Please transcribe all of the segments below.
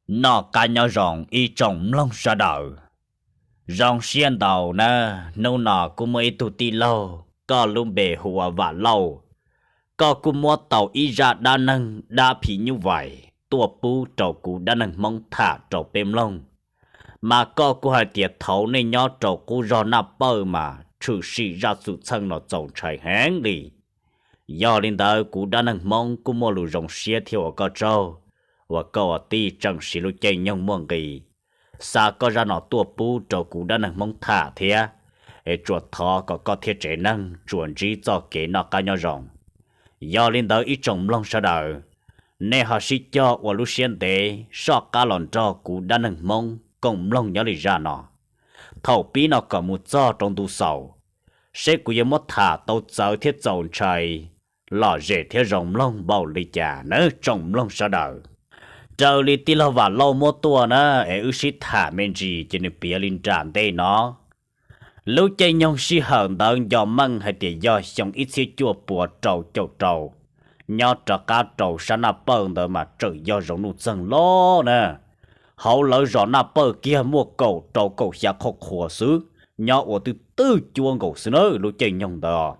Noj qab nyob zoo ib tsoom mloog sawv daws. Zoo siab ntau na, hnub no kuj muaj ib tug tij laug, koj lub npe hu ua Vam Lauj. Koj kuj muab tau ib zaj dab neeg dab phim nyuj vais tuaj pub rau kuv dab neeg Hmoob tham rau peb mloog. Mas koj kuj hais tias thaum nej nyob rau qub zog Naj Pawj mas tshwm sim zaj xwm txheej no txaus ntshai heev li. Yog li ntawd kuv dab neeg Hmoob kuj muaj lus zoo siab thiab ua koj tsaug uas koj ua tij tseem siv lub caij nyoog muaj nqis xa koj zaj no tuaj pub rau kuv dab neeg Hmoob tham thiab. Es tsuas thov kom koj thiab tsev neeg tsuas ntsib txoj kev noj qab nyob zoo. Yog li ntawd ib tsoom mloog sawv daws, nej ho sib cog ua lub siab ntev soj qab los nrog kuv dab neeg Hmoob koom mloog nyob li zaj no. Thaum pib no kom mus txog rau ntu xaus, seb kuv yuav muab tham tau txawv thiab txaus ntshai, lom zem thiab zoo mloog npaum li cas nawb tsoom mloog sawv daws. Raws li tij laug Vam Lauj muab tuaj na, es wb sib tham me ntsis ces nws piav li nram ntej no. Lub caij nyoog sij hawm ntawd nco meej hais tias yog xyoo ib txhiab cuaj puas rau caum rau, nyob rov qab rau sab Naj Pawj ntawd mas tseem yog zoov nuj txeeg loj na. Hauv lawv zos Naj Pawj kiag muaj kaum rau kaum xya qhov qhuas xwb, nyob ua twb twb cuab nkaus xwb na lub caij nyoog ntawd.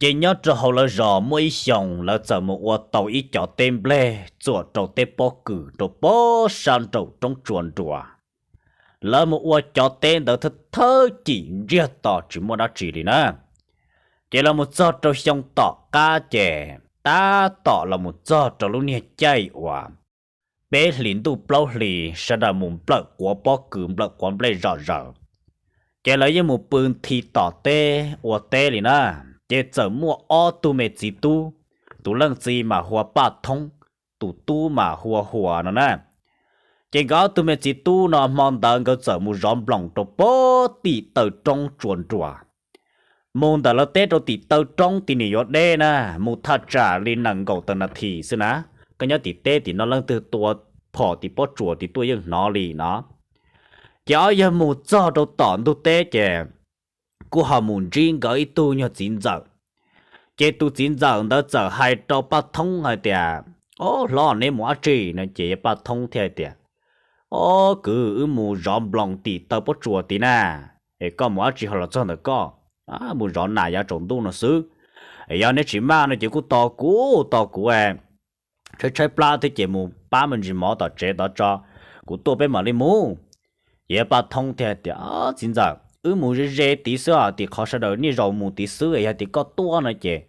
Ces nyob rau hauv lawv zos muaj ib xyoos lawv txawm mus ua tau ib cov teb nplej txuam rau teb pob kws rau pob sab nraum roob tsua nruas. Lawv mus ua cov teb ntawd thawj thawj cim ntsiag to tsis muaj dab tsi li na. Ces lawv mus txog rau xyoo tom qab ces tab tom los mus txog rau lub niag caij uas peb hlis ntuj plaub hlis sawv daws mus nplawm quav pob kws nplawm quav nplej zom zaws. Ces lawv yeej mus pw nthi tom teb ua teb li na. Ces txawm muaj ob tug me txiv tub, tus leej txiv mas hu ua Paj Thoob, tus tub mas hu ua Huas no na. Ces nkawd ob tug me txiv tub no hmo ntawd nkawd txawm mus zov nploos rau pob tim taw roob tsua nruas. Mus ntawm lawv teb rau tim taw roob tim nim yuav deb na, mus thaj tsam li nees nkaum tawm nas this xwb na. Koj nyob tim teb tim no leej twg tua phom tim pob tsuas tim tuaj yeej hnov li no. Ces ob yawg mus txog rau tom ntug teb ces kuj ho mus ntsib nkawd ib tug nyuag txiv ntxawm. Ces tus txiv ntxawm ntawd txawm hais rau Paj Thoob hais tias, Ob hlob, neb mus dab tsi no? Ces yawg Paj Thoob thiaj hais tias, Ob kwv, wb mus zov nploos tim taw pob tsuas tid na. Es koj mus dab tsi ho los txog ntawm koj? Mus zov nas yav tsaus ntuj no xwb. Yog neb tsis maj no ces kuj tos kuv, tos kuv, tshaib tshaib plab thiab ces mus pab me ntsis mov tom tsev tod tso, kuv tuaj peb mam li mus. Ces yawg Paj Thoob thiaj tias, Txiv ntxawm, wb mus ze ze tid xwb os, tim qhov sawv daws niaj zaus mus tid xwb, yog tias koj tuaj no ces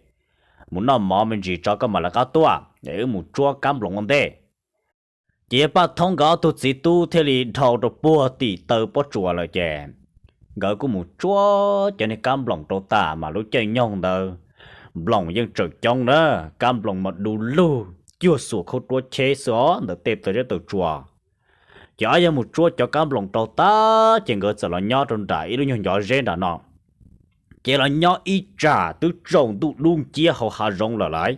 mus noj mov me ntsis tso koj mam lawv qab tuaj, es wb mus tsuab kab nploos ua ntej. Ces yawg Paj Thoob nkawd ob tug txiv tub thiaj li dhau rau puag tim taw pob tsuas lawm ces nkawd kuj mus tsuab cov niag kab nploos rau tas mas lub caij nyoog ntawd nploos yeej tseem coob na, kab nploos mas du lug cuag xuas khaub ruab cheb xwb os ntawm tej taw zeb taw tsua. Ces ob yawg mus tsuab cov kab nploos rau tas ces nkawd txawm los nyob rau nram ib lub nyuag ncov zeb nram no. Ces los nyob ib tsam twb tsaus ntuj dub nciab hauv hav zoov lawm lauj.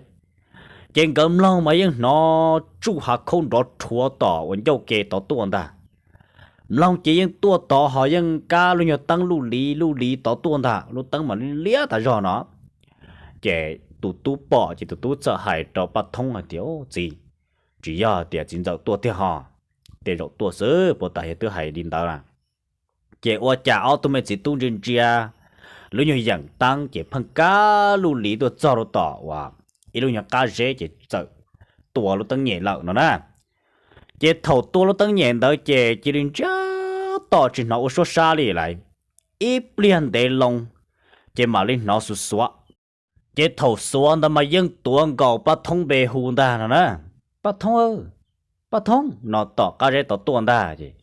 Ces nkawd mloog mas yeej hnov tsuj hav khaub nrov rhuav tom uas ncauj ke tod tuaj ntag. Mloog ces yeej tuaj tod ho yeej kab lub nyuag teeb luj li luj li tod tuaj ntag, lub teeb mas liab tas zog no. Ces tus tub pom ces tus tub txawm hais rau Paj Thoob hais tias, Txiv, tsis yog tias txiv ntxawm tuaj tiag ho, tej zaum tuaj xwb puas tas yog twb hais li ntawd na. Ces ua cas ob tug me txiv tub ntsia ntsia lub nyuag yeem teeb ces pheej kab luj li tuaj txog rau tom uas ib lub nyuag qab zeb ces txawm tua lub teeb nyem lawm no na. Ces thaum tua lub teeb nyem ntawd ces cia li ntsiag to tsis hnov ua suab sab li lawm. Ib pliag ntev loo ces mam li hnov xuav xuav. Ces thaum xuav ntawd mas yeej tuav nkaus Paj Thoob npe hu ntag no na, Paj Thoob, Paj Thoob no tom qab zeb tod tuaj ntag ces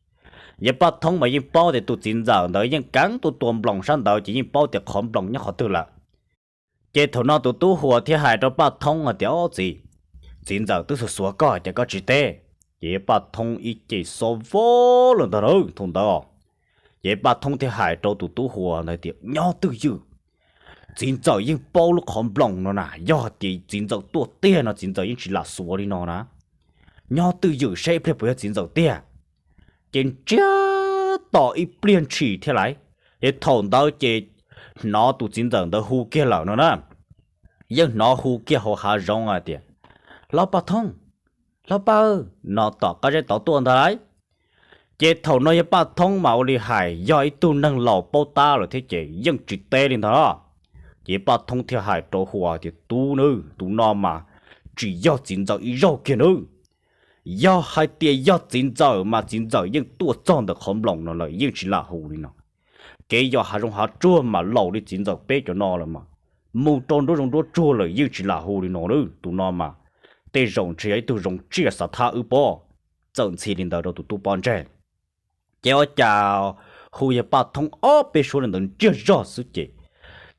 yawg Paj Thoob mas yeej paub tias tus txiv ntxawm ntawd yeej keev tuaj tua nploos sab ntawd ces yeej paub tias qhov nploos nyob qhov twg lawm. Ces thaum no tus tub Huas thiaj hais rau Paj Thoob hais tias, Ob txiv, txiv ntxawm twb xuav xuav koj ces koj tsis teb. Ces yawg Paj Thoob ib ce xob vog lawm ntag na thaum ntawd. Ces Paj Thoob thiaj hais rau tus tub Huas ntawd tias, Nyob twj ywm, txiv ntxawm yeej paub lub qhov nploos no na, yog tias txiv ntxawm tuaj tiag no txiv ntxawm yeej tsis lam xuav li no na. Nyob twj ywm saib ib pliag puas yog txiv ntxawm tiag. Ces ntsiag to ib pliag ntshis thiab lawm, ces thaum ntawd ces hnov tus txiv ntxawm ntawd hu kiag lawm no na. Yeej hnov hu kiag hauv hav zoov hais tias, Hlob Paj Thoob, Lauj Paj, no tom qab zeb tod tuaj ntag lauj. Ces thaum no yawg Paj Thoob mas ua li hais yog ib tug neeg laus paub tab lawm thiab ces yeej tsis teb li ntag. Ces yawg Paj Thoob thiaj hais rau Huas tias, Tub nawb, tus no mas tsis yog txiv ntxawm ib zaug kiag nawb. Yog hais tias yog txiv ntxawm mas txiv ntxawm yeej tuaj txog ntawm qhov nploos no lawm yeej tsis lam hu li no. Kev yos hav zoov hav tsuag mas laus li txiv ntxawm peb cov no lawm mas, mus rau nruab zoov nruab tsuag lawm yeej tsis lam hu li no nawb. Tus no mas tej zaum ntshe yog ib tug zoo tsiaj xav thab wb pob. Txawm ntxhi li ntawd rau tus tub pob ntseg. Ces ua cas hu yawg Paj Thoob ob peb suab li ntawd ntsiag zog xwb ces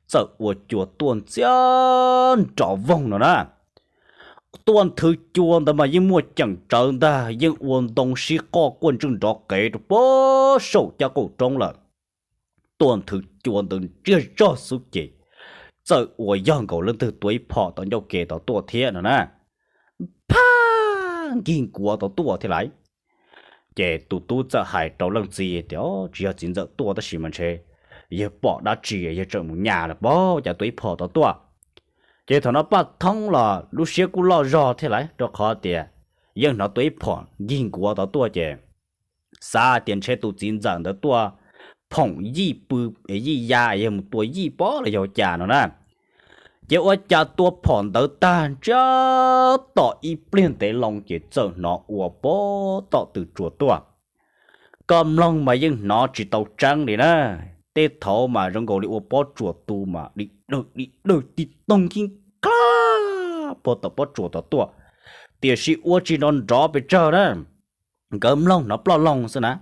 txawm ua cua tuaj ntxiab nrov voog no na. Tuaj nthwv cua ntawd mas yeej muaj ceem tsawv ntag, yeej ua ntoo sib qoj quaj ntswj nrov qev rau pob saum caj qaum roob lawm. Tuaj nthwv cua ntawd ntsiag zog xwb ces txawm ua yog nkaus leej twg tua ib phom tom ncauj ke tod tuaj thiab no na. Phaj, nkig nkuav tod tuaj thiab lauj. Ces tus tub txawm hais rau leej txiv tias, Tsis yog txiv ntxawm tuaj tab sis mas ntshe yawg pom dab tsi yawg tseem mus nyas lawm pob, cas tua ib phom tod tuaj. Ces thaum no Paj Thoob los lub siab kuj loj zog thiab lauj, rau qhov tias yeej hnov tua ib phom nkig nkuav tod tuaj ces xav tias ntshe tus txiv ntxawm ntawd tuaj phoom yij pw, yij ya, yawg mus tua yij pob los yog cas no na. Ces ua cas tua phom ntawd tag ntsiab tom ib pliag ntev loo ces txawm hnov ua pob tom tw tsua tuaj. Koj mloog mas yeej hnov tsis tau tseeb li na. Tej thaum mas zoo nkaus li ua pob tsuas tu mas di dawg di dawg tib toog khib kha puag tom pob tsuas tod tuaj, tiam sis ua tsis nrov nrov pes tsawg na. Nkawd mloog hnov ploj loog xwb na.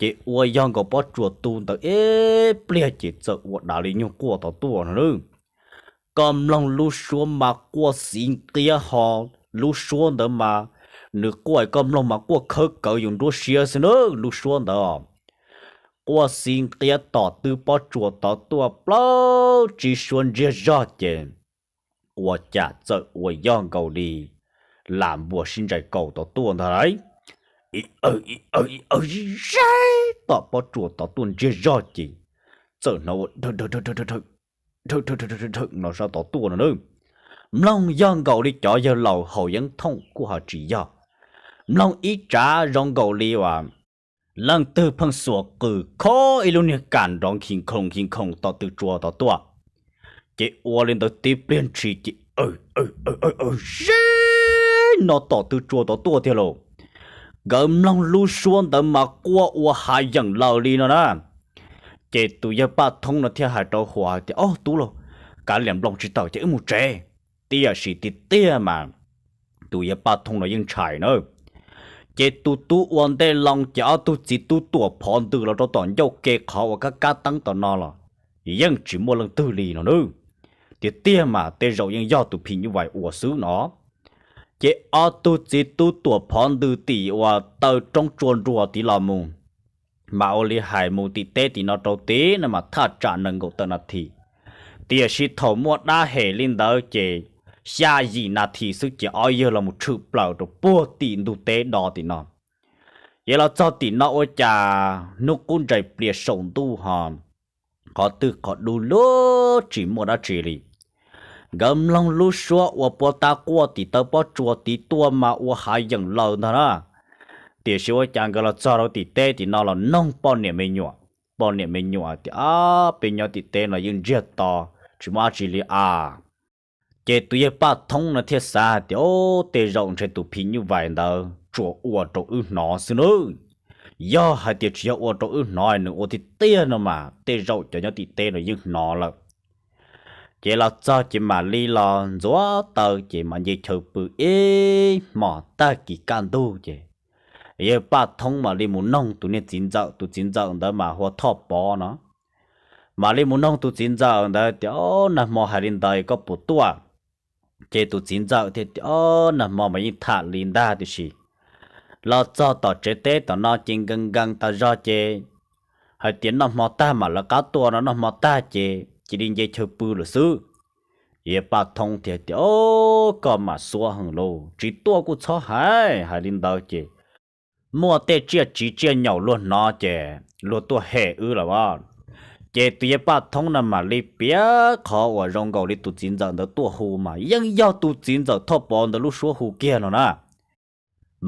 Ces ua yog nkaus pob tsuas tu ntawd ib pliag ces txawm ua dav li nyuag quaj tod tuaj no lauj. Koj mloog lub suab mas quaj xiv nqiab ho, lub suab ntawd mas nws quaj koj mloog mas quaj khawb kawv yus nruab siab xwb na lub suab ntawd. Quaj xiv nqiab tom tw pob tsuas tod tuaj plaub tsib suab ntsiag zog ces ua cas txawm ua yog nkaus li lam npua sib ntsais kaus tod tuaj ntag lauj. Ib awg ib awg ib awg zib zeb tom pob tsuas tod tuaj ntsiag zog ces txawm hnov ua dhawm dhawm dhawm dhawm dhawm no sab tod tuaj no na. Mloog yog nkaus li cov yawg laus haus yeeb thooj kuj ho tsis yog. Mloog ib tsav zoo nkaus li uas leej twg pheej xuas qws khob ib lub niag kam nrov nkhi nkhoos nkhi nkhoos tom tw tsua tod tuaj. Ces ua li ntawd tib pliag ntshis ces zib no tom tw tsua tod tuaj tiag lauj. Nkawd mloog lub suab ntawd mas quaj ua hav yeem laws li no na. Ces tus yawg Paj Thoob no thiaj hais rau Huas hais tias, Ob tub lauj, kav liam nploos tsis tawm ces wb mus tsev. Tiam sis tiag tiag mas tus yawg Paj Thoob no yeej ntshai na. Ces tus tub ua ntej loo ces ob tug txiv tub tuam phov ntws los rau tom ncauj ke qhov uas kab kab teeb tom no los yeej tsis muaj leej twg li no na. Tiag tiag mas tej zaum yeej yog tus phim nyuj vais ua xwb no. Ces ob tug txiv tub tuam phov ntws tim uas taw roob tsua nruas tid los mus, mas ua li hais mus tim teb tim no rau tid no mas thaj tsam nees nkaum tawm nas this. Tiam sis thaum muaj dab hem li ntawd ces xya yim nas this xwb ces ob yawg los mus tshwm plaws rau puag tim ntug teb do tim no. Ces los txog tim no ua cas hnub qub ntsais plias saum ntuj ho qhov twg qhov dub lug tsis muaj dab tsi li. Nkawd mloog lub suab uas puag ta quaj tim taw pob tsuas tid tuaj mas ua hav yeem laws ntag na. Tiam sis ua cas nkawd los txog rau tim teb tim no los noog poj niam me nyuam, poj niam me nyuam tias, Peb nyob tim teb no yeej ntsiag to, tsis muaj dab tsi li as. Ces tus yawg Paj Thoob no thiaj xav hais tias, Ob, tej zaum ntshe tus phim nyuj vais ntawd tsuas ua rau wb hnov xwb nawb. Yog hais tias tsis yog ua rau wb hnov, nws ua tiag tiag no mas tej zaum cov nyob tim teb no yeej hnov lawm. Ces los txog ces mam li los ntxuav taw ces mam nce chaw pw ib hmos tag kis kaj ntug ces yawg Paj Thoob mam li mus noog tus niag txiv ntxawm, tus txiv ntxawm ntawd mas hu ua Thoj Pov no. Mam li mus noog tus txiv ntxawm ntawd tias, Ob, nag hmo hais li ntawd koj puas tuaj? Ces tus txiv ntxawm thiaj tias, Ob, nag hmo mas yeej tham li ntag tiam sis los txog tom tsev teb tom no ces nkees nkees tas zog ces hais tias noj hmo tag mam lawv qab tuaj no, noj hmo tag ces cia li nce chaw pw lawm xwb. Yawg Paj Thoob thiaj tias, Ob, koj mas xuav heev lauj, tsis tuaj kuj txhob hais, hais li ntawd ces muaj tej tsiaj tsiv tsiaj nyaum luag hnov ces luag tuaj hem wb lawm as. Ces tus yawg Paj Thoob no mam li piav qhov uas zoo nkaus li tus txiv ntxawm ntawd tuaj hu mas yeej yog tus txiv ntxawm Thoj Pov ntawd lub suab hu kiag no na.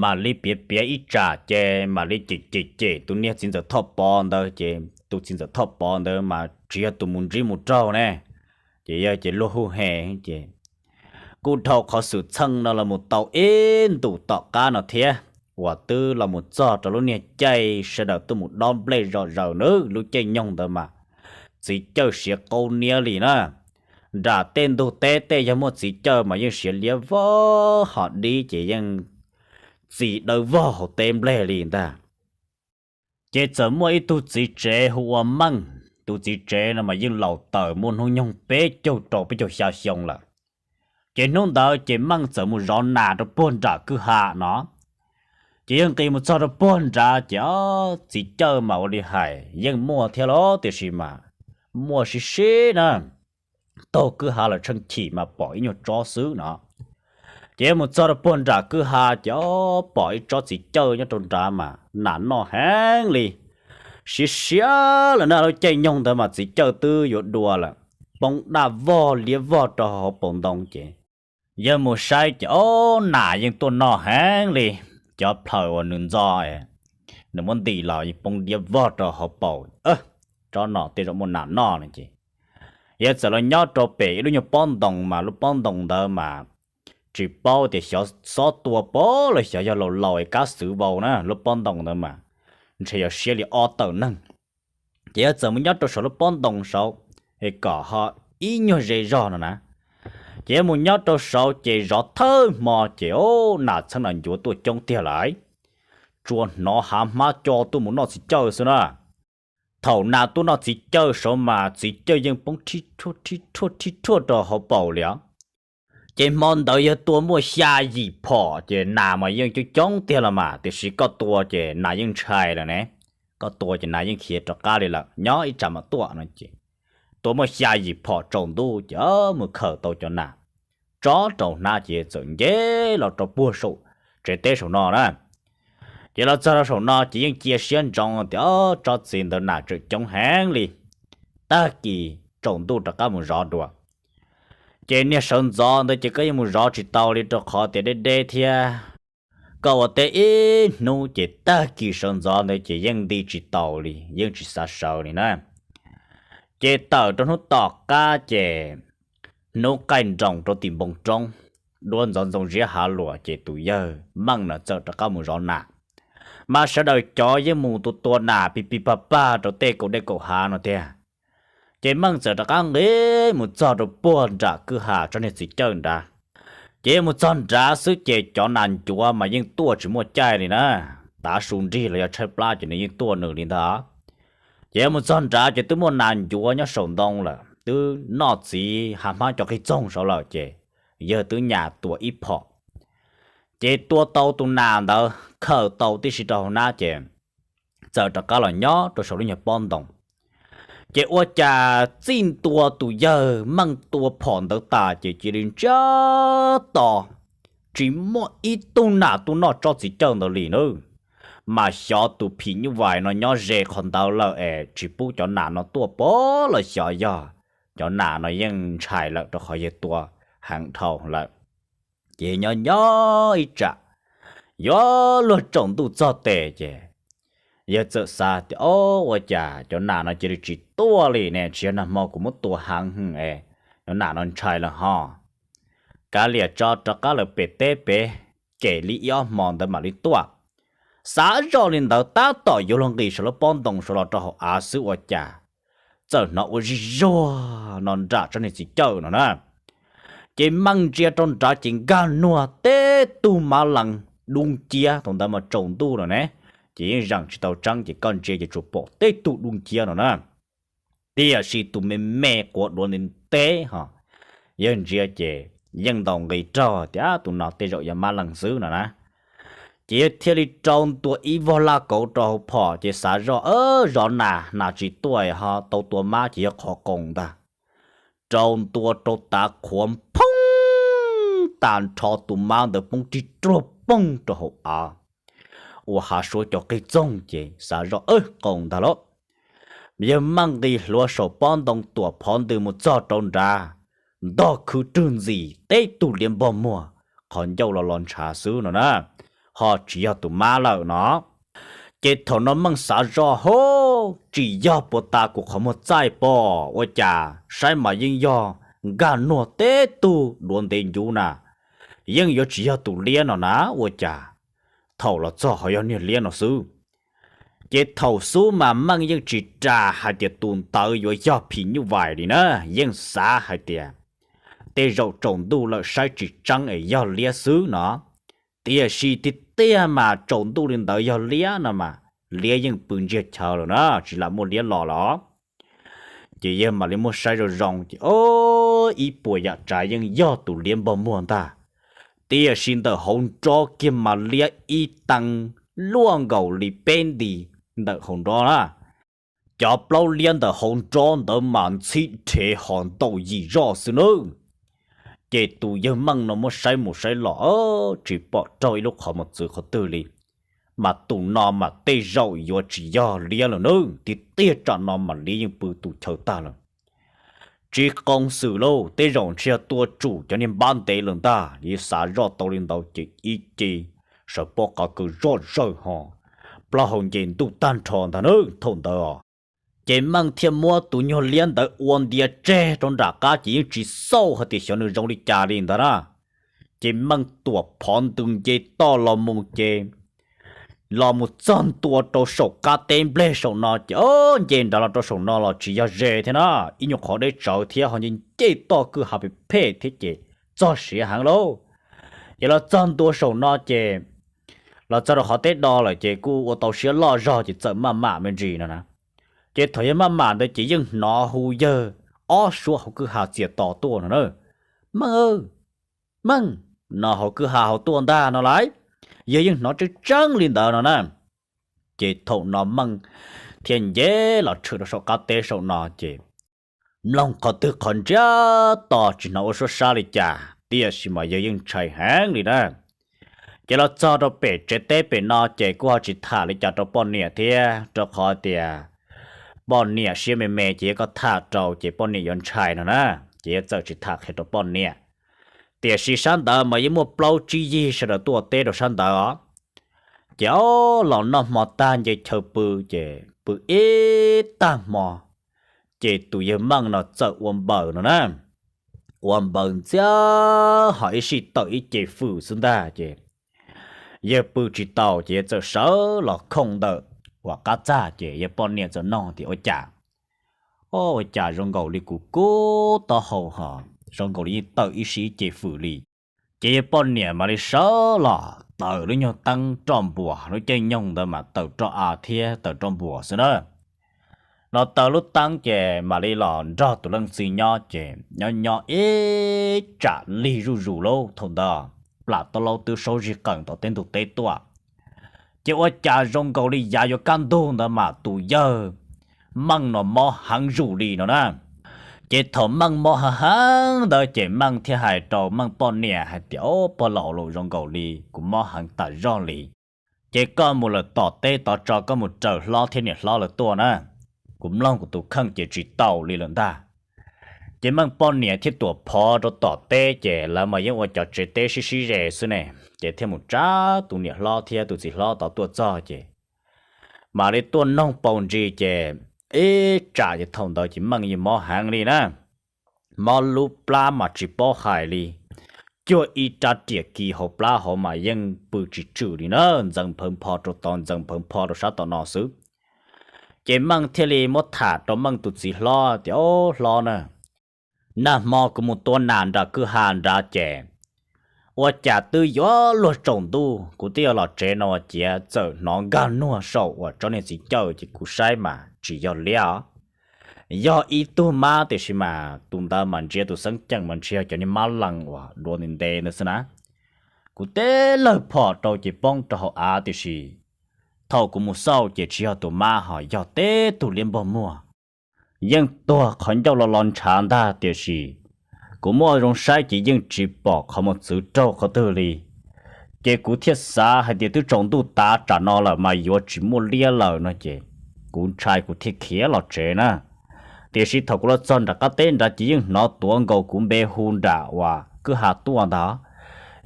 mam li piav piav ib tsam ces mam li cem cem cem tus niag txiv ntxawm Thoj Pov ntawd ces tus txiv ntxawm Thoj Pov ntawd mas tsis yog tus mus ntsib mus raug ne, ces yog ces luag hu he ces kuj dhau qhov xwm txheej no los mus tau ib ntus tom qab no thiab, uas twb los mus txog rau lub niag caij sawv daws tuaj mus dob nplej zom zaws na, lub caij nyoog ntawd mas txiv cawj siav qau niab li na. Nram tej ntug teb tej yog muaj txiv cawj mas yeej siav liab vog hos dib ces yeej txi dawb vog hauv teb nplej li ntag. Ces txawm muaj ib tug txiv tsev hu ua Meej, tus txiv tsev no mas yeej laus taws muaj hnub nyoog peb caug rau peb caug xya xyoo lawm. Ces hnub ntawd ces Meej txawm mus zov nas rau puag nram kwj ha no. Ces yawg nqis mus txog rau puag nrad ces txiv cawj mas ua li hais yeej muaj thiab los tiam sis mas muaj sib sib na, taug kwj ha los tsheej chim mas pom ib nyuag tsob xwb no. Ces yawg mus txog rau puag nram kwj ha ces pom ib tsob txiv cawj nyob rau nrad mas nas noj heev li. Siav siav lawm na, lub caij nyoog ntawd mas txiv cawj twb yuav dua lawm, poob daj vog liab vog rau hauv paus ntoo ces yawg mus saib ces ob nas yeej tuaj noj heev li. Cov plhaws uas nws ntxo, nws muab ntim los yeej poob liab vog rau hauv paus. Tsob no tej zaum muaj nas noj no ces yawg txawm los nyob rau pem ib lub nyuag pob ntoo mas lub pob ntoo ntawd mas tsis paub tias xyov xob tua pov los xyov yog laus laus es kab xwv vau na, lub pob ntoo ntawd mas ntshe yog siab li ob tawm neeg. Ces yawg txawm mus nyob rau saum lub pob ntoo saud es kom ho ib nyuag ze zog no na. Ces yawg mus nyob rau saud ces zov thawj hmo ces o, nas txheeb nas ncuav tuaj coob tiag lawm, tsuas hnov hav hmab co tuaj mus noj txiv cawj xwb na. Thaum nas tuaj noj txiv cawj saud mas txiv cawj yeej poob rhib rhuaj rhib rhuaj rhib rhuaj rau hauv paus li os. Ces hmo ntawd yawg tua muaj xya yim phom ces nas mas yeej coob coob tiag los mas, tiam sis koj tua ces nas yeej ntshai lawm ne. Koj tua ces nas yeej khiav rov qab li lawm, nyob ib tsam mam tuaj no ces tua muaj xya yim phom tsaus ntuj ces mus khawm tau cov nas tsob rau hnab ces txawm nce los rau puag saum tsev teb saum no na. Ces los txog rau saum no ces yeej cia siab ntsoov tias tsob txiv ntawd nas tseem coob heev li, tag kis tsaus ntuj rov qab mus zov dua. Ces niag sawv ntxov ntawd ces koj yeej mus zov tsis tau li rau qhov tias deb deb thiab. Koj ua teb ib hnub ces tag kis sawv ntxov ntawd ces yeej nti tsis tau li, yeej tsis xav sawv li na. Ces tawm rau hnub tom qab ces hnub qaij nroos rau tim npoo roob, duab ntxoov ntxoo ziab hav luas ces tus yawg Meej no txawm rov qab mus zov nas. Mas sawv daws cov yeej mus tua tua nas pig pig pag pag rau tej kaum dej kaum hav no tiag. Ces Meej txawm rov qab nqis mus txog rau puag nram kwj ha tsob niag txiv cawj nrad. Ces yeej mus txog nrad xwb ces cov nas ncuav mas yeej tuaj tsis muaj caij li na. Tav su nrig los yog tshaib plab ces nws yeej tuaj nws li ntag. Ces yeej mus txog nrad ces twb muaj nas ncuav nyob saum ntoo lawm, twb noj txiv hav hmab cov qig txoog saud lawm ces yawg twb nyas tua ib phom. Ces tua tau tus nas ntawd khawm tau tib si rau hauv hnab ces txawm rov qab los nyob rau saum lub nyuag pob ntoo. Ces ua cas txij ntua tus yawg Meej tua phom ntawd tas ces cia li ntsiag to, tsis muaj ib tug nas tuaj noj tsob txiv cawj ntawd li na. Mas xyov tus phim nyuj vais no nyob ze qhov ntawd lawm es tsis pub cov nas no tuaj pov los xyov yog cov nas no yeej ntshai lawm rau qhov yawg tua heev dhau lawm. Ces nyob nyob ib tsam yuav luag tsaus ntuj txog tes ces yawg txawm xav tias, o, ua cas cov nas no cia li tsis tuaj li ne, tsis yog nag hmo kuv muab tua heev es cov nas no ntshai lawm ho. Kav liam tso rov qab lawm pem teb pem, kem li ib ob hmo ntawd mam li tuaj. Xav zoj li ntawd tab tom yuav luag nqis saum lub pob ntoo saud los rau hauv av xwb ua cas txawm hnov ua zig zuag no nram tsob niag txiv cawj no na. Ces Meej ntsia rau nrad ces nkag nuag teb tug mav lees dub nciab, thaum ntawd mas tsaus ntuj no ne, ces yeej zeem tsis tau tseeb ces koj ntsia ces tsuas pom teb tug dub nciab no na. Tiam sis tus me me quav duav ntev ntev ho, yawg ntsia ces yeej ntaus nqi raug tias tus no tej zaum yog mav lees xwb no na. Ces yawg thiaj li rau ntua ib vog laj kauv rau hauv phom ces xav zoj, zov nas, nas tsis tuaj ho tau tua mab ces yog qhov qoos ntag. Rau ntua rau tav qhuav phooj, tag nrho tus mab ntawd poob rig ruag poog rau hauv av, ua hav suav cov qig txoog ces xav zoj, qoos ntag lauj. Yawg Meej nqis hluav saum pob ntoo tuam phov ntws mus txog rau nrad, ntog khwv rwg ntxis teb tug liab npog muag, qhov ncauj los los ntshav xwb no na. ho tsis yog tus mab lawm no. Ces thaum no Meej xav zoj, hov, tsis yog puas tas kuv qhov muag txaij pom, ua cas saib mas yeej yog nkag nuag teb tug duav ntev ncuv na, yeej yuav tsis yog tus liab no na, ua cas thaum los txog ho yog niag liab no xwb. Ces thaum xub mas Meej yeej tsis ras hais tias tus ntawd yuav yog phim nyuj vais li na, yeej xav hais tias tej zaum tsaus ntuj lawm saib tsis tseeb es yog liab xwb no. Tiam sis tiag tiag mas tsaus ntuj li ntawd yog liab no mas liab yeej pw ntsiag chaw lawm na, tsis lam muaj liab los lawm. Ces yawg mam li muab saib zoo zoo ces, o, ib puas yam tsav yeej yog tus liab npog muag ntag. Tiam sis ntawm hauv nrob kiag mas liab ib tee luaj nkaus li peb nti ntawm hauv nrob na. Cov plaub liab ntawm hauv nrob ntawd mas ntxhib rhev ho ntau yim zoj xwb nawb. Ces tus yawg Meej no muab saib mus saib los, tsis pom raug ib lub qhov muag txwv qhov twg li, mas tus no mas tej zaum yuav tsis yog liab lawm nawb, tiag tiag tsam no mas liab yeej pw tus chaw tag lawm. Tsis qoos xwm lauj, tej zaum ntshe yog tua tsum cov niag npab ntev lawm ntag. Li xav zoj tau li ntawd ces ib ce sawv pob qav kaws zoj zawg ho, plaub hau nce ntuj tag nrho ntag nawb thaum ntawd os. Ces Meej thiaj muab tus nyuag liab ntawd ua ntiav tseg rau nram qab ces yeej tsis xauj hais tias xyov nws zoo li cas li ntawd na. Ces Meej tuam phov ntws nce toj los mus ces los mus txog ntua rau saum qab teb nplej saum no ces, o, nce nrad los rau saum no los tsis yog ze thiab na, ib nyuag qhov deb tsawv thiab ho nce nce toj kwj ha phem phem thiab ces txog siav heev lauj. Ces los txog ntua saum no ces los txog rau qhov teb do lawm ces kuj ua tau siab loj zog ces txawm maj mam me ntsis no na. Ces thaum yawg maj mam ntawd ces yeej hnov hu yawg ob suab hauv kwj ha txias tos tuaj no na. Meej, Meej, no hauv kwj ha hauv tuaj ntag no lauj. Yawg yeej hnov tseeb tseeb li ntawd no na. Ces thaum no Meej thiaj nce los tshwm rau saum qab teb saum no ces mloog qhov twg qhov ntsiag to tsis hnov ua suab sab li cas, tiam sis mas yawg yeej ntshai heev li na. Ces los txog rau pem tsev teb pem no ces kuj ho tsis tham li cas rau poj niam thiab, rau qhov tias poj niam siab me me ces yog koj tham rau ces poj niam yuav ntshai no na. Ces yawg txawm tsis tham qhia rau poj niam. Tiam sis sab ntawd mas yeej muaj plaub tsib yig sawv daws tuaj teb rau sab ntawd os. Ces o, los noj hmo tag nce chaw pw ces pw ib tag hmo, ces tus yawg Meej no txawm ua npaws no na. Ua npaws ntxiag ho ib sij tawm ib ce fwm xwb ntag ces yawg pw tsis tau ces yawg txawm sawv los khooj ntawm uas qab txaj ces yawg poj niam txawm nug tias, ua cas, o, ua cas zoo nkaus li kuv kub taub hau ho zoo nkaus li yeej tawm ib sij ib ce fwm li. Ces yawg poj niam mam li sawv los taws lub nyuag teeb roj npuas, lub caij nyoog ntawd mas taws roj av thiab taws roj npuas xwb na. Los taws lub teeb ces mam li los nrog tus leej txiv nyob ces nyob nyob ib tsam lig zuj zus lauj, thaum ntawd plam taub laub twb saub zig qees tom teb ntug teb tuaj. Ces ua cas zoo nkaus li yav yuav kaj ntug ntawd mas tus yawg Meej no mob heev zus li no na. Ces thaum Meej mob heev heev ntawd ces Meej thiaj hais rau Meej poj niam hais tias, o, pog laus, zoo nkaus li kuv mob heev tas zog li. Ces koj mus lawm tom teb tod tso, koj mus raws hlob thiab niam hlob lawv tuaj na. Kuv mloog kuv tus kheej ces tsis tau li lawm ntag. Ces Meej poj niam thiaj tuam phov rau tom teb ces lawv mas yeej ua cov tsev teb sib sib ze xwb ne. Ces thiaj mus tsa tus niam hlob thiab tus txiv hlob tod tuaj txog ces mam li tuaj noog paus ntsis ces ib tsam ces thaum ntawd ces Meej yeej mob heev li na. Mob lub plab mas tsis paub hais li, cuag ib rab riam kis hauv plab hauv mas yeej pw tsis tswm li na, ntxeev nphawv npho rau tod ntxeev nphawv npho rau sab tom no xwb. Ces Meej thiaj li muab tham rau Meej tus txiv hlob tias, o, hlob na, nag hmo kuv mus tua nas nram kwj ha nrad ces ua cas twb yuav luag tsaus ntuj kuv twb yuav los tsev no ua ciav txawm hnov nkag nuag saum uas tsob niag txiv cawj ces kuv saib mas tsis yog liab os. Yog ib tug mab tiam sis mas tus ntawd mas ntsia tus xeeb ceem mas ntshe yog cov niag mab lees uas duav ntev ntev ntawd xwb na. Kuv teb lawg phom rau ces poob rau hauv av tiam sis thaum kuv mus xauj ces tsis yog tus mab ho yog teb tug liab npog muag. Yeej tuag qhov ncauj lo lo ntshav ntag tiam sis kuv muaj zoo saib ces yeej tsis pom qhov muag txwv raug qhov twg li. Ces kuv thiaj xav hais tias twb tsaus ntuj tav tsam no lawm mas yuav tsis muaj liab lawm no ces kuv ntshai kuv thiaj khiav los tsev na. Tiam sis thaum kuv los txog nram qab teb nrad ces yeej hnov tuav nkaus kuv npe hu nram uas kwj ha tuaj ntag.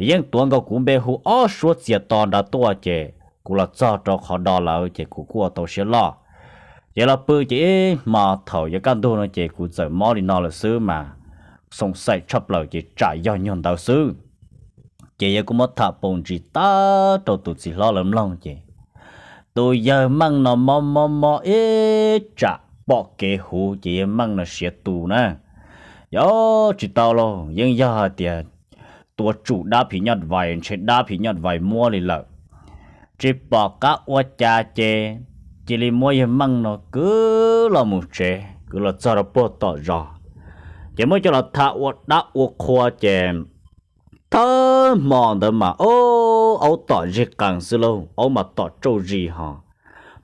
Yeej tuav nkaus kuv npe hu ob suab txias to nrad tuaj ces kuv los txog rau qhov do lawm ces kuv kuj ua tau siab loj. Ces los pw ces ib hmo thaum yuav kaj ntug no ces kuv txawm mob li no lawm xwb mas, xoom xaim tshaj plaws ces tsam yog nyuag ntawd xwb. Ces yawg kuj muab tham pau ntsis tag rau tus txiv hlob lawv mloog ces tus yawg Meej no mob mob mob ib tsam pom kev huv ces yawg Meej no siav tu na. Yog tsis tau lauj, yeej yog hais tias tua tsum dab phim nyuj vais, ntshe dab phim nyuj vais muab li lawm. Tsis pom qab ua cas ces cia li muab yawg Meej no kwv los mus tsev, kwv los txog rau puag tom zos. Ces muab coj los tham ua dab ua qhua ces thawj hmo ntawd mas aub tom zig qees xwb lauj, aub mas tom tsauj zis ho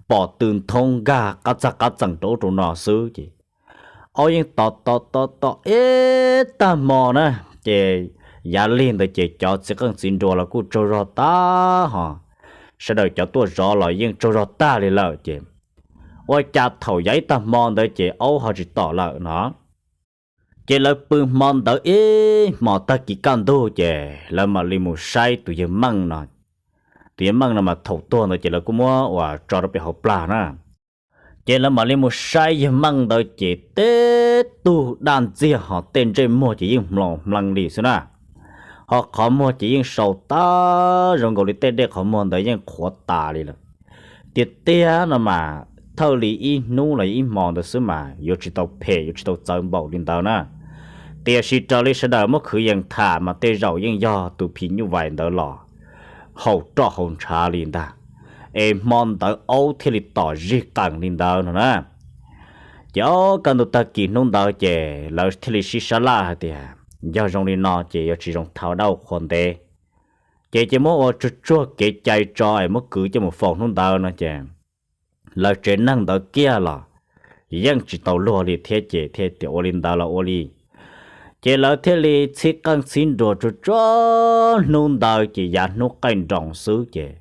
pom tw nthoob nkag qab txag qab txees rau ub rau no xwb ces aub yeej tom tom tom tom ib tag hmo na. Ces yav lig ntawd ces cov txiv qeej txiv nruas los kuj tsaug zog tag ho, sawv daws cov tuaj zov los yeej tsaug zog tag li lawm ces ua cas thaum yav ib tag hmo ntawd ces aub ho tsis tom lawm no. Ces lawv pw hmo ntawd ib hmos tag kis kaj ntug ces lawv mam li mus saib tus yawg Meej no. Tus yawg Meej no mas thaum tuag ntawd ces lawv kuj muab uas tso rau pem hauv plag na. Ces lawv mam li mus saib yawg Meej ntawd ces teb tug daj ntxiag ho tej ntsej muag ces yeej hmloos hmlees li xwb na. Ho qhov muag ces yeej sau tag zoo nkaus li tej dej qhov muag ntawd yeej qhuav tas li lawm. Tiag tiag no mas thawj li ib hnub los ib hmo ntawd xwb mas yuav tsis tau phem yuav tsis tau txawv npaum li ntawd na. Tiam sis raws li sawv daws muab khwv yees tham mas tej zaum yeej yog tus phim nyuj vais ntawd los haus roj haus ntshav li ntag, es hmo ntawd aub thiaj li tom zig qees li ntawd no na. Ces ob kaj ntug tag kis hnub ntawd ces lawv thiaj li sib sab laj hais tias yog zoo li no ces yuav tsis zoo thav dab qhua ntev. Ces ces muab ua tsuag tsuag kev cai tso es muab kwv coj mus faus hnub ntawd no ces lawv tsev neeg ntawd kiag los yeej tsis tau luag li thiab ces thiaj tias ua li ntawd los ua li. Ces lawv thiaj li txhib qeej txhib nruas tsuag tsuag hnub ntawd ces yav hnub qaij nroos xwb ces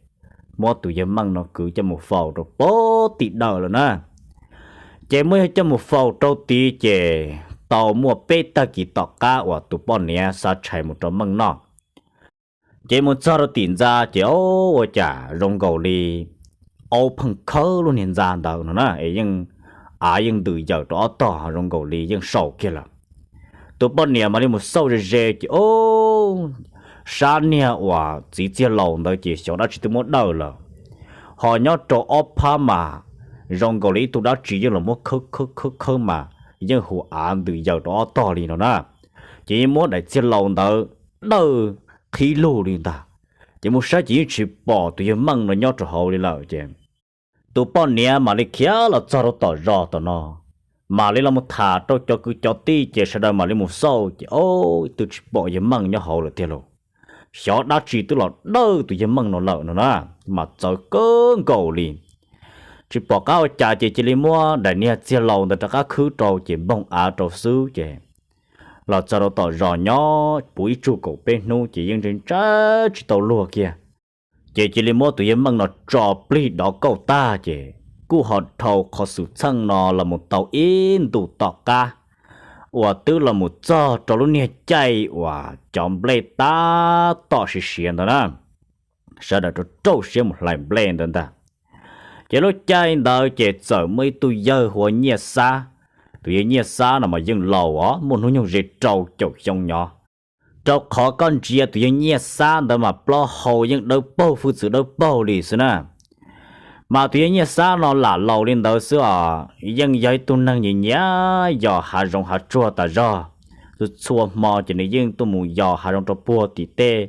muab tus yawg Meej no kwv coj mus faus rau puag tim dawm lawm na. Ces muab yawg coj mus faus rau tid ces tau muaj peb tag kis tom qab uas tus poj niam xa tshais mus rau Meej noj. Ces mus txog rau tim ntxa ces o, ua cas zoo nkaus li aub pheej khawb lub niag ntxa ntawd no na, es yeej, av yeej ntws yaws rau ob tog zoo nkaus li yeej sau kiag lawm. Tus poj niam mam li mus xauj ze ze ces o, sab niag uas txiv txiag laus ntawd ces xyov dab tsi twb muab dawj lawm. Ho nyob rau ob phab mas zoo nkaus li ib tug dab tsi yeej los muab khawb khawb khawb khawb mas yeej hu av ntws yaws rau ob tog li no na. Ces yeej muab daim txiag laus ntawd dawj qhib lug li ntag. Ces mus saib ces yeej tsis pom tus yawg Meej no nyob rau hauv li lawm ces tus poj niam mam li khiav los txog rau tom zos tom no, mam li los mus tham rau cov kwv cov tij ces sawv daws mam li mus xauj ces o, twb tsis pom yawg Meej nyob hauv lawm tiag lauj. Xyov dab tsi twb los dawj tus yawg Meej no lawm no na, mas txawv kawg nkaus li. Tsis pom qab ua cas ces cia li muab daim niag txiag laus ntawd rov qab khwb rau ces npoog av rau xwb ces los txog rau tom zos nyob puv ib tsug kaum peb hnub ces yeej ntshai ntshai tsis tau luag kiag. Ces cia li muab tus yawg Meej no tso plig dov kauj tag ces kuj ho dhau qhov xwm txheej no los mus tau ib ntus tom qab uas twb los mus txog rau lub niag caij uas cov nplej tab tom siav siav ntawd na, sawv daws rau rau siab mus hlais nplej ntawd ntag. Ces lub caij ntawd ces txawm muaj ib tug yawg hu ua Nyiaj Xab. Tus yawg Nyiaj Xab no mas yeej laus os, muaj hnub nyoog ze rau caum xyoo nyob. Rau qhov koj ntsia tus yawg Nyiaj Xab ntawd mas plaub hau yeej dawb paug hwj txwv dawb paug li xwb na. Mas tus yawg Nyiaj Xab no lam laus li ntawd xwb os, yeej yog ib tug neeg nyiam nyiam yos hav zoov hav tsuag tas zog. Txhua txhua hmo ces nws yeej tuaj mus yos hav zoov rau puag tim tej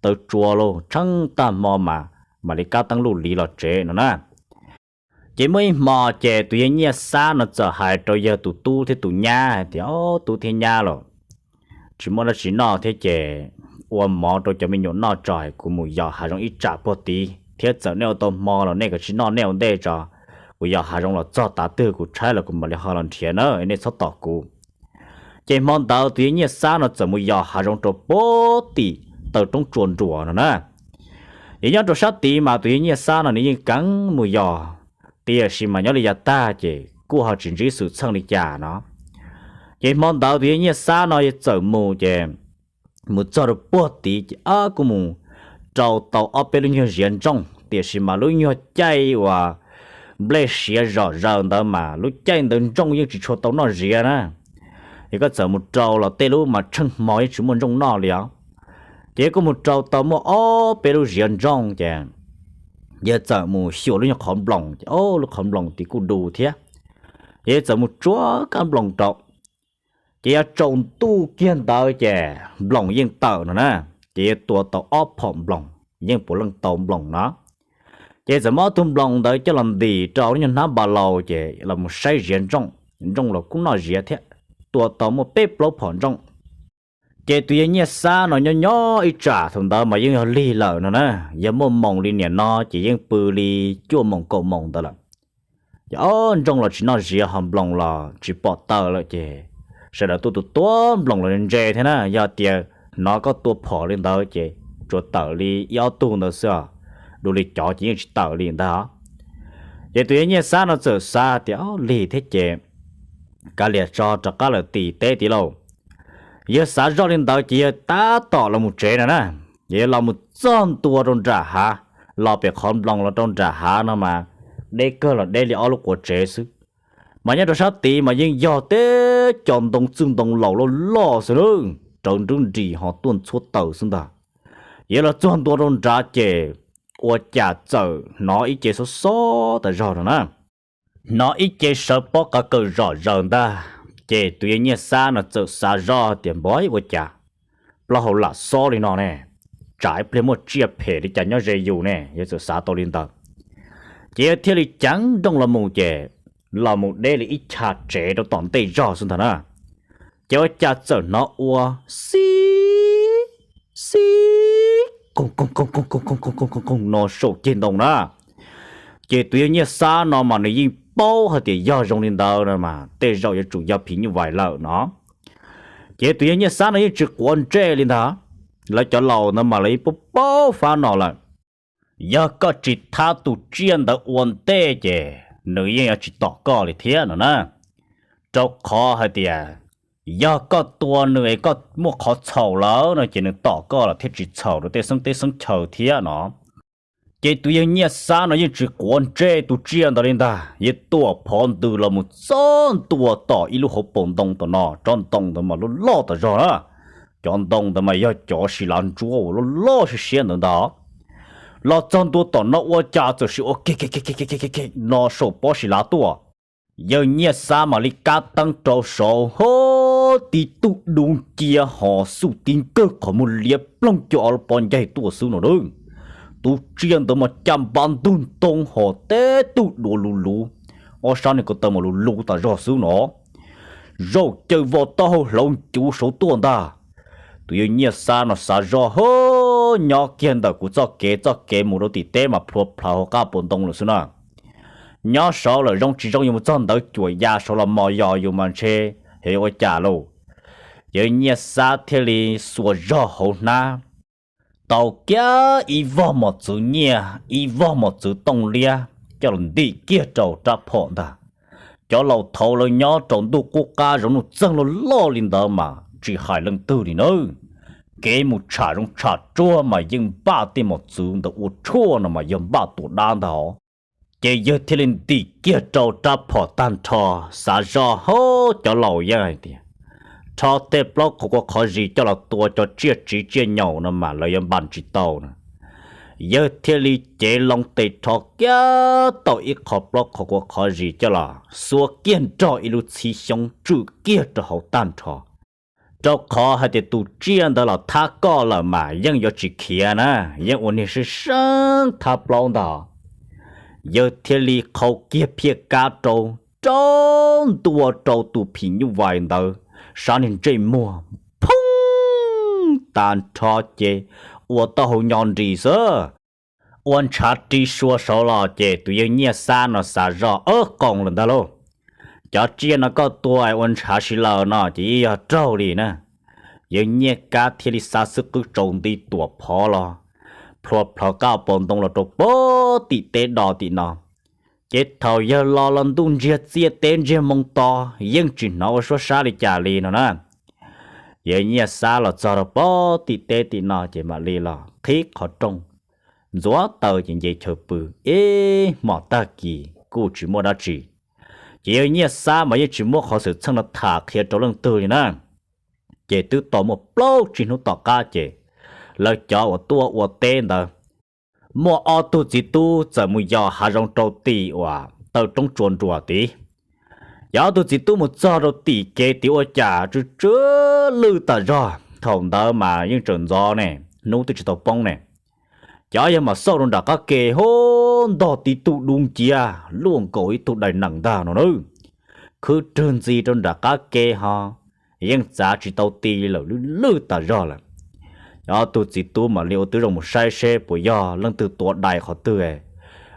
taw tsua lauj, tsheej tag hmo mas mam li kab teeb luj li los tsev no na. Ces muaj ib hmo ces tus yawg Nyiaj Xab no txawm hais rau yawg tus tub thiab tus nyab hais tias, Ob, tub thiab nyab lauj, tsis muaj dab tsi noj thiab ces ua mov rau cov me nyuam noj tso, kuv mus yos hav zoov ib tsam puag tid thiab txawm nej ua tau hmo los nej kav tsij noj nej ua ntej tso. Kuv yos hav zoov los txog tav twg kuv tshaib los kuv mam li ho los nrhiav na, nej txhob tom kuv. Ces hmo ntawd tus yawg Nyiaj Xab no txawm mus yos hav zoov rau puag tim taw roob tsua nruas no na. Ces nyob rau sab tid mas tus yawg Nyiaj Xab no nws yeej keev mus yos, tiam sis mas nyob li yav tag ces kuj ho tsis ntsib xwm txheej li cas no. Ces hmo ntawd tus yawg Nyiaj Xab no yawg txawm mus ces mus txog rau puag tid ces kuj mus rau tau ob peb lub nyuag ziav ntsooj, tiam sis mas lub nyuag caij uas nplej siav zom zaws ntawd mas lub caij ntawd ntsooj yeej tsis tshua tau noj ziav na. Yog koj txawm mus rau los tej lub mas tsheej hmo yeej tsis muaj ntsooj noj li os. Ces kuj mus rau tau muaj ob peb lub ziav ntsooj ces yawg txawm mus xyuas lub nyuag qhov nploos ces o, lub qhov nploos tid kuj du thiab. Yawg txawm mus tsuav kab nploos rau. Ces yog tsaus ntuj kiag ntawd ces nploos yeej tawm no na. Ces yawg tua tau ob phom nploos, yeej puav leej tau nploos no. Ces txawm muab ob tug nploos ntawd coj los ntim rau lub nyuag hnab npa laus ces los mus saib ziav ntsooj, ntsooj los kuj noj ziav thiab, tua tau muaj peb plaub phom ntsooj. Ces tus yawg Nyiaj Xab no nyob nyob ib tsam thaum ntawd mas yeej yog lig lawm no na, yog muaj moos li niam no ces yeej pw li cuaj moos kaum moos ntawd lawm. Ces ob ntsooj los tsis noj ziav ho nploos los tsis pom tawm lawm ces sawv daws tuaj tua tua nploos los ntse thiab na, yog tias hnov koj tua phom li ntawd ces tsuas tawm li ib ob tug ntawd xwb, dua li cov ces yeej tsis tawm li ntag. Ces tus yawg Nyiaj Xab no txawm xav tias lig thiab ces kav liam tso rov qab lawm tim teb tid lauj. Yawg xav zoj li ntawd ces yawg tab tom los mus tsev no na, ces yawg los mus txog ntua rau nram hav, los pem qhov nploos los rau nram hav no mas deb kawg los deb li ob lub quav tsev xwb. Mas nyob rau sab tid mas yeej yog teb cov ntoo txwj ntoo laus loj loj xwb na, rawv nrub nris ho tuaj ntxhuab taws xwb ntag. Yawg los txog ntua rau nrad ces ua cas txawm hnov ib ce xob xob tas zog no na, hnov ib ce sawv pob qa kawm zom zaws ntag. Ces tus yawg Nyiaj Xab no txawm xav zoj tias npov ua cas plaub hau lam xob li no ne, tsam ib pliag muaj tsiaj phem li cas nyob ze yus ne, yawg txawm xav tau li ntawd. Ces yawg thiaj li ceev nrooj los mus ces los mus deb li ib chav tsev rau tom ntej zog xwb ntag na. Ces ua cas txawm hnov ua xib xib koog koog koog koog koog koog koog koog no saum ceg ntoo na. Ces tus yawg Nyiaj Xab no mas nws yeej paub hais tias yog zoo li ntawd no mas tej zaum yuav tsum yog phim nyuj vais lawm no. Ces tus yawg Nyiaj Xab no yeej tsis quav ntsej li ntag. Lawv cov laus ntawd mas lawv yeej paub paub fab no lawm. Yog koj tsis thab tus tsiaj ntawd ua ntej ces nws yeej yuav tsis tom koj li thiab no na. Rau qhov hais tias yog koj tua nws es koj muaj qhov txhaum lawm no ces nws tom koj los thiaj tsis txhaum rau tej xeeb teb xeeb chaw thiab no. Ces tus yawg Nyiaj Xab no yeej tsis quav ntsej tus tsiaj ntawd li ntag, yawg tuam phov ntws los mus txog ntua tom ib lub hauv paus ntoo tom no, tsob ntoo ntawd mas loj loj tas zog na. Cov ntoo ntawd mas yog cov sis lav ntsuab uas loj loj siab siab ntawd ntag. Los txog ntua tom no ua cas txawm sim ua ke ke ke ke no saum pob sis lav tuaj. Yawg Nyiaj Xab mam li kab teeb rau saud, ho tib tug dub ncia ho xuj tib nkawg qhov muag liab ploog cuag ob lub pob ncaig tuaj xwb no na. Tus tsiaj ntawd mas caj npab ntug ntoo ho teb tug duav luv luv, ob sab niag ko taw mas luv luv tas zog xwb no. Zaum caws vos taub hau hlauv ncuv saud tuaj ntag. Tus yawg Nyiaj Xab no xav zoj, ho nyob kiag ntawm kuv txoj kev, txoj kev mus rau tim teb mas plhuav plhaws hauv qab paus ntoo lawm xwb na. Nyob saud lawm zoo tsis zoo yus mus txog ntawd cuam ya saud los mos yos yus mas ntshe yuav ua cas lauj. Yawg Nyiaj Xab thiaj li xuas zog hauv hnab, tau kiag ib vog mos txwv nyiaj, ib vog mos txwv tooj liab coj los ntim kiag rau rab phom ntag. Cov laus thaud lawv nyob rau ntuj qub qab zoov nuj txeeg loj loj li ntawd mas tsis hais leej twg li nawb. Kev mus tsham zoov tsham tsuag mas yeej npaj tej mos txwv ntawd ua tshuaj no mas yog npaj tua dab ntag. Ces yawg thiaj li ntim kiag rau rab phom tag nrho, xav zoj, ho cov laus yeej hais tias rho tej plaub qhov kua qhov zis coj los tua cov tsiaj tsiv tsiaj nyaum no mas lawv yuav npaj tsis tau na. Yawg thiaj li cev loo tes rho kiag tau ib qho plaub qhov kua qhov zis coj los xuas kiag nrog ib lub txhib xyoob tswm kiag rau hauv tag nrho. Rau qhov hais tias tus tsiaj ntawd los thab koj lawm mas yeej yuav tsis khiav na, yeej ua niag sib seeb thab plaub ntag. Yawg thiaj li qhau kiag phiaj kab rau, rau ntua rau tus phim nyuj vais ntawd sab niag ntsej muag, phooj, tag nrho ces ua taub hau nyo nris xwb. Ua ntshav ri sua saud los ces tus yawg Nyiaj Xab no xav zoj, ub, qoos lawm ntag lauj. Cov tsiaj no koj tua ua ntshav si lawm no ces yeej yog raug li na. Yawg Nyiaj Kab thiaj li xa xwb qwb tsaus nti tuam phov los, plhuav plhawv qab paus ntoo los rau pem tim teb do tim no. Ces thaum yawg los los ntuj ntsiag txiaj teb ntsiag moo to, yeej tsis hnov ua suab sab li cas li no na. Yawg Nyiaj Xab los txog rau pem tim teb tim no ces mam li los qhib qhov rooj, ntxuav taw ces nce chaw pw. Ib hmos tag kis kuj tsis muaj dab tsi, ces yawg Nyiaj Xab mas yeej tsis muab qhov xwm txheej no tham qhia rau leej twg li na. Ces twb tau muaj plaub tsib hnub tom qab ces lawv cov uas tuaj ua teb ntawd, muaj ob tug txiv tub txawm mus yos hav zoov rau tim uas taw roob tsua nruas tid. Ces ob tug txiv tub mus txog rau tim kev tid ua cas tsw tsw lwj tas zog. Thaum ntawd mas yeej tseem ntxov ne, hnub twb tsis tau poob ne. Ces ob yawg mam xauj rau nram qab ke, ho ntog tib tug dub nciab luaj nkaus ib tug dais nees ntag no na. Khwb rwg ntxi rau nram qab ke ho yeej txav tsis tau ti lawm, lwj lwj tas zog lawm. Ces ob tug txiv tub mam li ua tib zoo mus saib seb puas yog leej twg tua dais qhov twg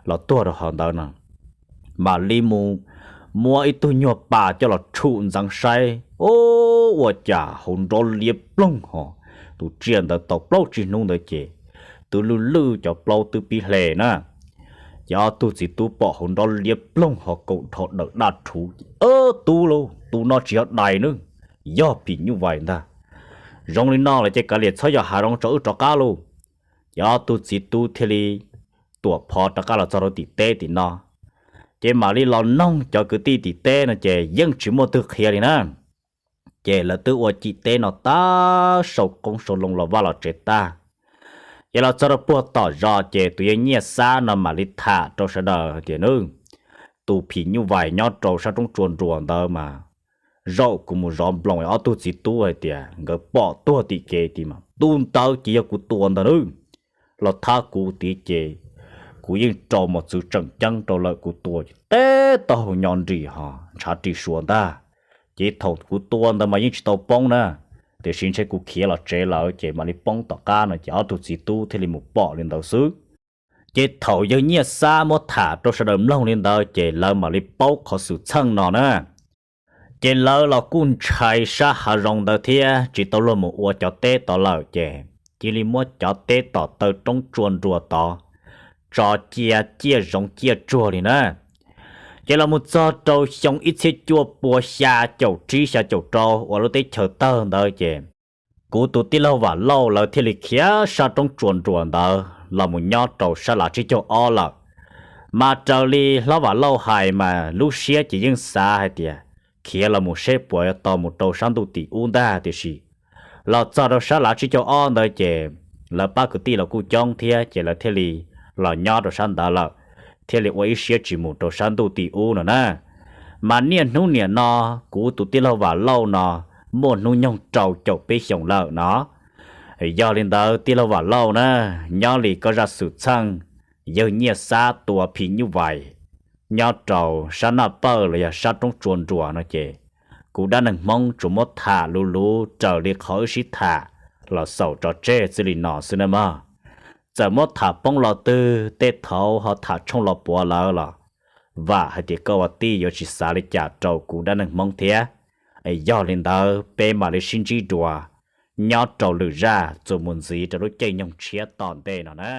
los tuag rau hauv ntawd no. Mam li mus muab ib tug nyuag pas coj los tshum ntxeev saib, o, ua cas hauv nrov liab ploog ho. Tus tsiaj ntawd tau plaub tsib hnub ntawd ces twb lwj lwj, cov plaub twb pib hle na. Ces ob tug txiv tub pom hauv nrov liab ploog ho kaum dhau dawm daj rhuv, tub lauj, tus no tsis yog dais nawb, yog phim nyuj vais ntag. Zoo li no lawm ces kav liam txhob yos hav zoov, tso wb rov qab lauj. Ces ob tug txiv tub thiaj li tuam phov rov qab los txog rau tim teb tim no. Ces mam li los noog cov kwv tij tim teb no ces yeej tsis muaj twg qhia li na. Ces lawv twb ua cim teb no tab sau qoob sau loo los vaj los tsev tag. Ces los txog rau puag tom zos ces tus yawg Nyiaj Xab no mam li tham rau sawv daws tias, nws, tus phim nyuj vais nyob rau sab roob tsua nruas ntawd mas zaum kuv mus zov nploos ob tug txiv tub hais tias nkawd pom tuag tim kev tid mas tus ntawd ces yog kuv tua ntag nawb. Los thab kuv tid ces kuv yeej rau mos txwv tseem ceeb rau lawm, kuv tua ces teb taub hau nyo nrim ho ntshav ris suav ntag. Ces thaum kuv tua ntawd mas yeej tsis tau poob na, tiam sis ntshe kuv khiav los tsev lawm ces mam li poob tom qab no. Ces ob tug txiv tub thiaj li mus pom li ntawd xwb. Ces thaum yawg Nyiaj Xab muab tham rau sawv daws mloog li ntawd ces lawv mam li paub qhov xwm txheej no na. Ces lawv los kuj ntshai sab hav zoov ntawd thiab tsis tau luag mus ua cov teb tod lawm ces cia li muab cov teb tom taw roob tsua nruas tod tso cia ciaj zoov ciaj tsuag li na. Ces los mus txog rau xyoo ib txhiab cuaj pua xya caum tsib xya caum rau uas lub teb chaws tawg ntawd ces kuv tus tij laug Vam Lauj lawv thiaj li khiav sab roob tsua nruas ntawd los mus nyob rau sab lav tsib caug ob lawm. Mas raws li hlob Vam Lauj hais mas lub siab ces yeej xav hais tias khiav los mus seb puas tau mus rau sab ntuj tim ub ntag, tiam sis los txog rau sab lav tsib caug ob ntawd ces lawv pab kwv tij los kuj coob thiab ces lawv thiaj li los nyob rau sab ntawd lawm, thiaj li ua ib siab tsis mus rau sab ntuj tim ub no na. Mas niaj hnub niam no kuv tus tij laug Vam Lauj no muaj hnub nyoog rau caum peb xyoos lawm no. Yog li ntawd tij laug Vam Lauj na, nyob li koj zaj xwm txheej yawg Nyiaj Xab tua phim nyuj vais nyob rau sab Naj Pawj los yog sab roob tsua nruas no ces kuv dab neeg Hmoob tsuas muab tham luv luv raws li qhov wb sib tham los xaus tso tseg txij li no xwb nawb mog. Txawm muab tham poob los twg, tej thaud ho tham tshooj los puav lawm los vam hais tias koj ua tij yuav tsis xav li cas rau kuv dab neeg Hmoob thiab. Yog li ntawd peb mam li sib ntsib dua nyob rau lwm zaj txuas mus ntxiv rau lub caij nyoog tshiab tom ntej no na.